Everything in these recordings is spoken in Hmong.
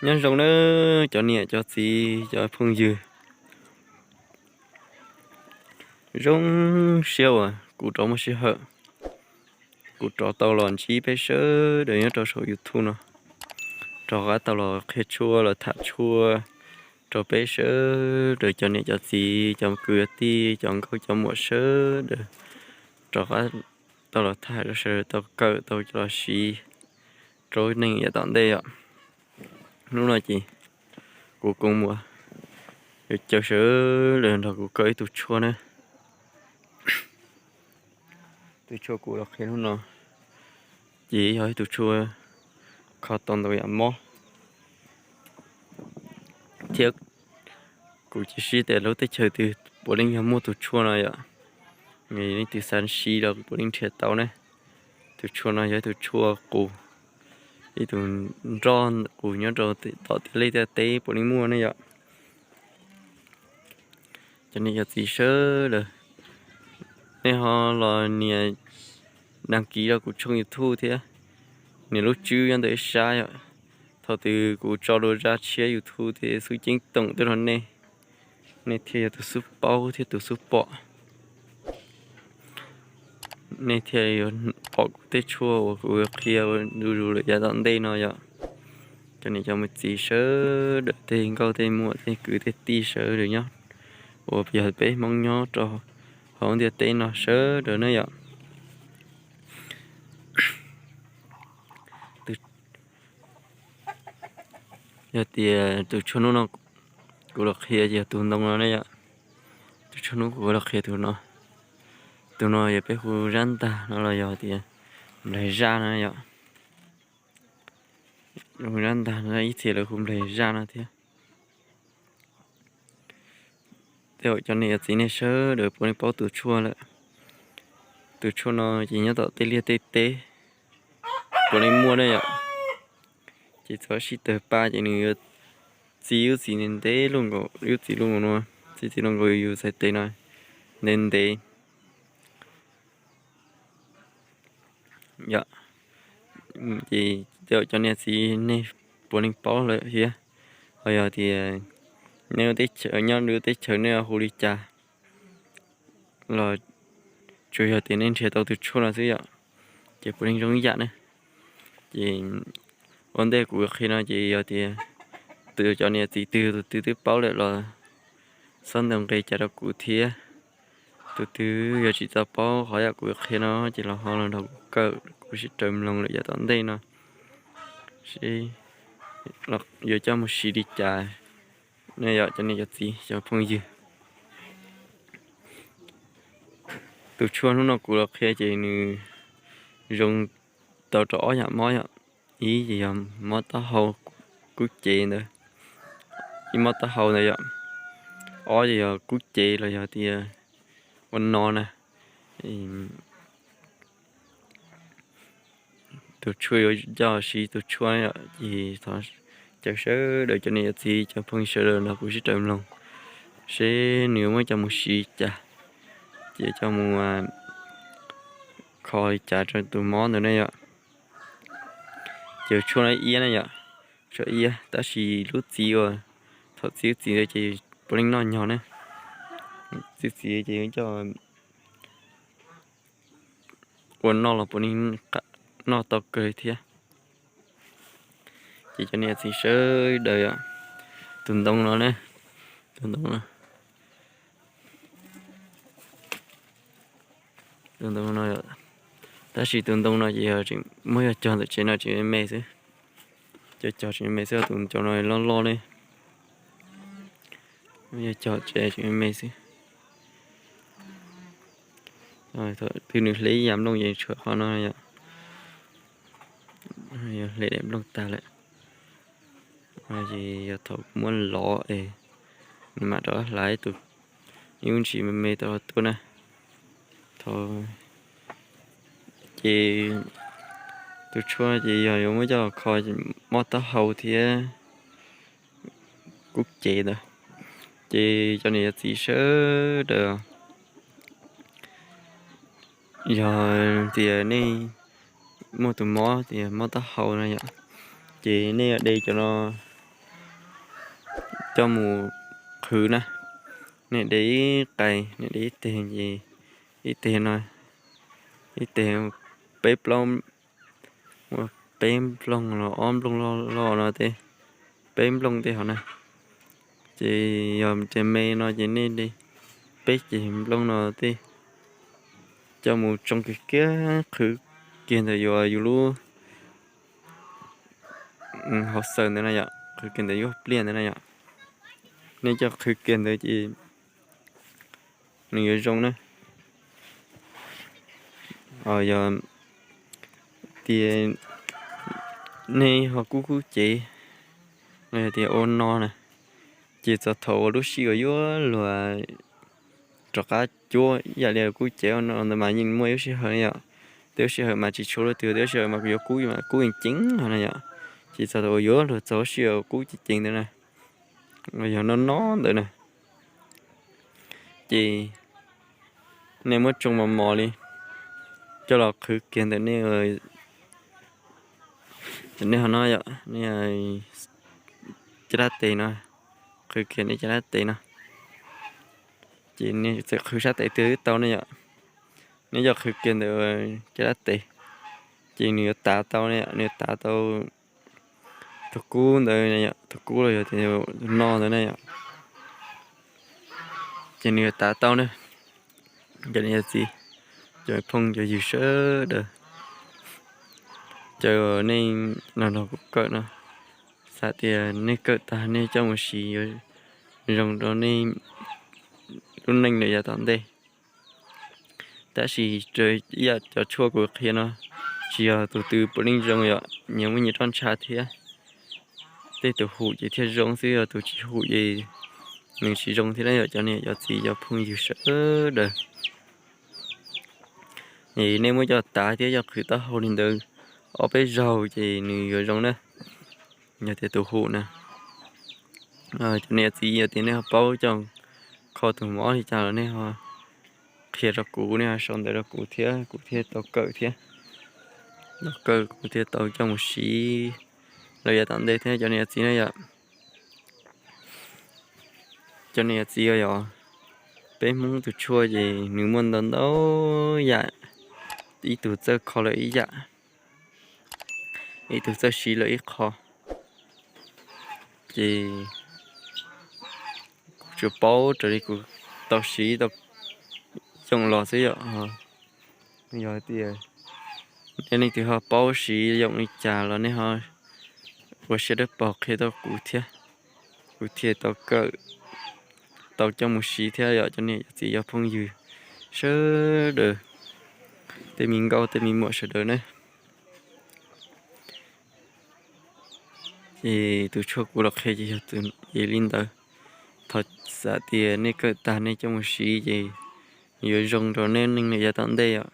Nyob zoo nawb cov niam cov txiv cov phooj ywg. Zoo siab uas kuv rov muaj sij hawm, kuv rov tau los ntsib peb sawv daws nyob rau saum YouTube no, rov qab tau los qhia tshuaj los tham tshuaj rau peb sawv daws cov niam cov txiv cov kwv tij cov nkauj cov muam sawv daws, rov qab tau los tham rau sawv daws tau kawm tau los siv rau neej yav tom ntej yom. Hnub no ces kuv Koob Muas yuav caw sawv daws nrog kuv kawm ib tug tshuaj na. Tus tshuaj kuv los qhia hnub no ces yog ib tug tshuaj kho tau ntau yam mob, thiab kuv cia siab tias lub teb chaws twg puav leej yog muaj tus tshuaj no yom. Leej twg xav siv los puav leej nrhiav tau ne. Tus tshuaj no yog ib tug tshuaj qus, ib tug nroj qus nyob rau tom tiaj lej tiaj teb puav leej muaj ne yom. Cov niam cov txiv sawv daws, nej ho los nias đăng ký rau kuv tshooj YouTube thiab, nias lub tswb nyob ntawm ib sab yom. Thaum twg kuv tso dua zaj tshiab YouTube thiab xub ceeb toom tuaj rau nej, nej thiaj yog tus xub paub thiab tus xub pom. Nej thiaj yuav pom kuv tej tshuaj uas kuv qhia du lug lawm yav tom ntej no yom. Cov niam cov txiv sawv daws, tej nkauj tej muam tej kwv tej tij sawv daws nyob, uas yog peb Hmoob nyob rau hauv ntiaj teb no sawv daws na yom. Yog tias tus tshuaj hnub no kuv los qhia ces yog tus ntoo no ne yom. Tus tshuaj hnub kuv los qhia tus no, tus no yog peb hu zab ntag no los yog tias nplaig zaj no yom. Hu zab ntag no ib txhia lawv hu nplaig zaj no thiab. Tej zaum cov niam cov txiv nej sawv daws puav leej paub tus tshuaj lawm. Tus tshuaj no ces nyob tom tej liaj tej teb puav leej muaj ne yom. Ces txog sij tawg pa ces nws yuav txi lub txiv ntev ntev luaj nkaus, lub txiv luaj nkaus no, txi txiv luaj nkaus yus txhais tes no ntev ntev. Yom, ces tej zaum cov niam txiv nej puav leej paub lawm thiab. Ho yog tias nej nyob lub teb chaws nej hu li cas los tsuas yog tias nej nrhiav tau tus tshuaj no xwb yom, ces puav leej zoo ib yam ne. Ces ua ntej kuv qhia no ces yog tias tus cov niam txiv twg tus twg twb paub lawm los txhob ntaus nqi cas rau kuv thiab. Tus twg yog tsis tau paub qhov yam kuv qhia no ces los ho los nrog kuv kawm, kuv sib raws mloog lawm yav tom ntej no, seb yuav coj mus siv li cas. Nej yog cov niam cov txiv cov phooj ywg, tus tshuaj hnub no kuv los qhia ces nws zoo tau rau ob yam mob yom. Ib ces yog mob taub hau kub cev ntawd, ib mob taub hau ntawd yom. Ob ces yog kub cev los yog tias ua no na. Tus tshuaj yuav coj siv tus tshuaj yom, ces thov caw sawv daws cov niam cov txiv cov phooj ywg sawv daws nrog kuv sib raws mloog seb nws yuav muab coj mus siv cas, ces coj mus kho li cas rau tus mob ntawd ne yom. Ces tshuaj no iab ne yom, tshuaj iab tab sis lub txiv uas thaum txiv lub txiv ntawd ces puav leej noj nyog ne. Txiv txiv ces coj ua noj los puav leej noj tau kawg thiab. Ces cov niam txiv sawv daws, tus ntoo no ne, tus ntoo no, tus ntoo no, tab sis tus ntoo no ces yog muab yog cog ntawm tsev no tseem me xwb. Cov cog tseem me xwb, tus cov no loj loj li. Muab yog cog tsev tseem me xwb. Thaum twg nws hle ib yam nplooj ces tshuav qhov no yom. Yog hle daim nplooj tag lawm, ces yog thaum muab lov es nws mam rov hlais tus ib lub ntsis me me tau tuaj na. Thaum, ces tus tshuaj ces yog yuav muab coj kho mob taub hau thiab kub cev ntawd. Ces cov niam cov txiv sawv daws, yog tias nej muaj tus mob tias mob taub hau no yom, ces nej yuav de cov no coj mus qhwv na. Nej de ib qais, nej de ib teg ces ib teg no, ib teg peb plaub, ua peb nplooj los ob nplooj loj loj no tej, peb nplooj tej hov na. Ces yog tias me no ces nej de peb ceg nplooj no tej, coj mus tsoo kiag kiag, qhwv kiag ntawm yus, yus lub hauv xaws ntawd na yom, qhwv kiag ntawm yus pliaj ntawd na yom. Nej coj qhwv kiag ntawd ces nws yuav zoo na. Yog tias nej ho kub kub cev, los yog tias ua no na, ces txog thaum uas lub sij uas yuav luag rov qab cuab ib yam li kub cev no ntawd mas yeej muaj ib lub sij hawm yom. Tej lub sij hawm mas tsis tshua luaj twg, tej lub sij hawm mas yuav kub mas kub ceev ceev no na yom. Ces txog thaum uas yuav luag txog lub sij hawm kub ceev ceev ntawd na, los yog no no ntawd na, ces nej muab tsoo mos mos li, coj los qhwv kiag ntawm nej, nej ho no yom, nej caj dab tes no, qhwv kiag nej caj dab tes no, ces nej txawm qhwv sab tes twg twb tau ne yom. Nej coj qhwv kiag ntawm caj dab tes, ces nws yuav tav tau ne yom, nws yuav tav tau tus kub ntawd, tus kub los yog tias tus no ntawd ne yom. Ces nws yuav tav tau na. Cov niam cov txiv, cov phooj cov ywg sawv daws, cov nej no nrog kuv kawm no, xav tias nej kawm tag nej coj mus siv yuav zoo rau nej lub neej lawm yav tom ntej. Tab sis raws ib yam cov tshuaj kuv qhia no, tsis yog tus twg puav leej zoo yom, nyias muaj nyias roj ntsha thiab. Tej tus hum ces thiaj zoo xwb, yog tus tsis hum ces nws tsis zoo thiab na yom, cov niam cov txiv cov phooj ywg sawv daws. Es nej muab coj tav thiab coj qhwv taub hau li ntawd ob peb zaug ces nws yuav zoo na. Yog tias tus hum na, cov niam txiv yog tias nej ho paub coj kho tus mob li cas los nej ho qhia rau kuv, nej ho sau ntawv rau kuv thiab kuv thiaj tau kawm thiab, tau kawm kuv thiaj tau coj mus siv lawm yav tom ntej thiab cov niam txiv na yom. Cov niam txiv yom, peb Hmoob tus tshuaj ces nws muaj ntau ntau yam, ib tug txawj kho lawm ib yam, ib tug txawj siv lawm ib qho. Ces kuv tsuas paub raws li kuv tau siv tau yoom los xwb yom. Yog tias nej leej twg ho paub siv yoom li cas los nej ho ua siab dawb paug qhia rau kuv thiab, kuv thiaj tau kawm, tau coj mus siv thiab yom cov niam cov txiv cov phooj ywg sawv daws, tej me nkauj tej me muam sawv daws ne. Ces tus tshuaj kuv los qhia ces yog tus li ntawd. Thov xav tias nej kawm tag nej coj mus siv ces yuav zoo rau nej neej yav tom ntej os.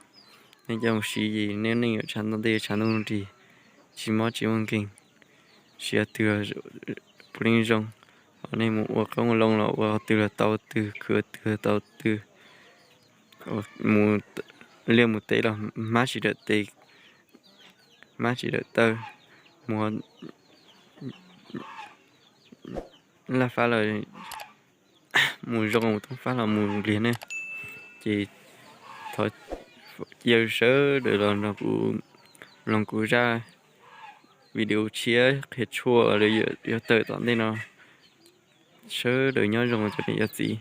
Nej coj mus siv ces nej neej yuav tshav ntuj ntej yuav tshav ntuj nrig, tsis mob tsis muaj nkeeg, siv twg puav leej zoo. Ho nej mus ua qoob ua loo los ua twg los tau twg, khwv twg los tau twg, mus liaj mus teb los hmab tsis dawm tes, hmab tsis dawm taw, mus laj fab los mus zoo, mus toob fab los mus npliag ne. Ces thov cia sawv daws los nrog kuv mloog kuv zaj video tshiab qhia tshuaj los yuav tawm tom ntej no. Sawv daws nyob zoo cov niam cov txiv.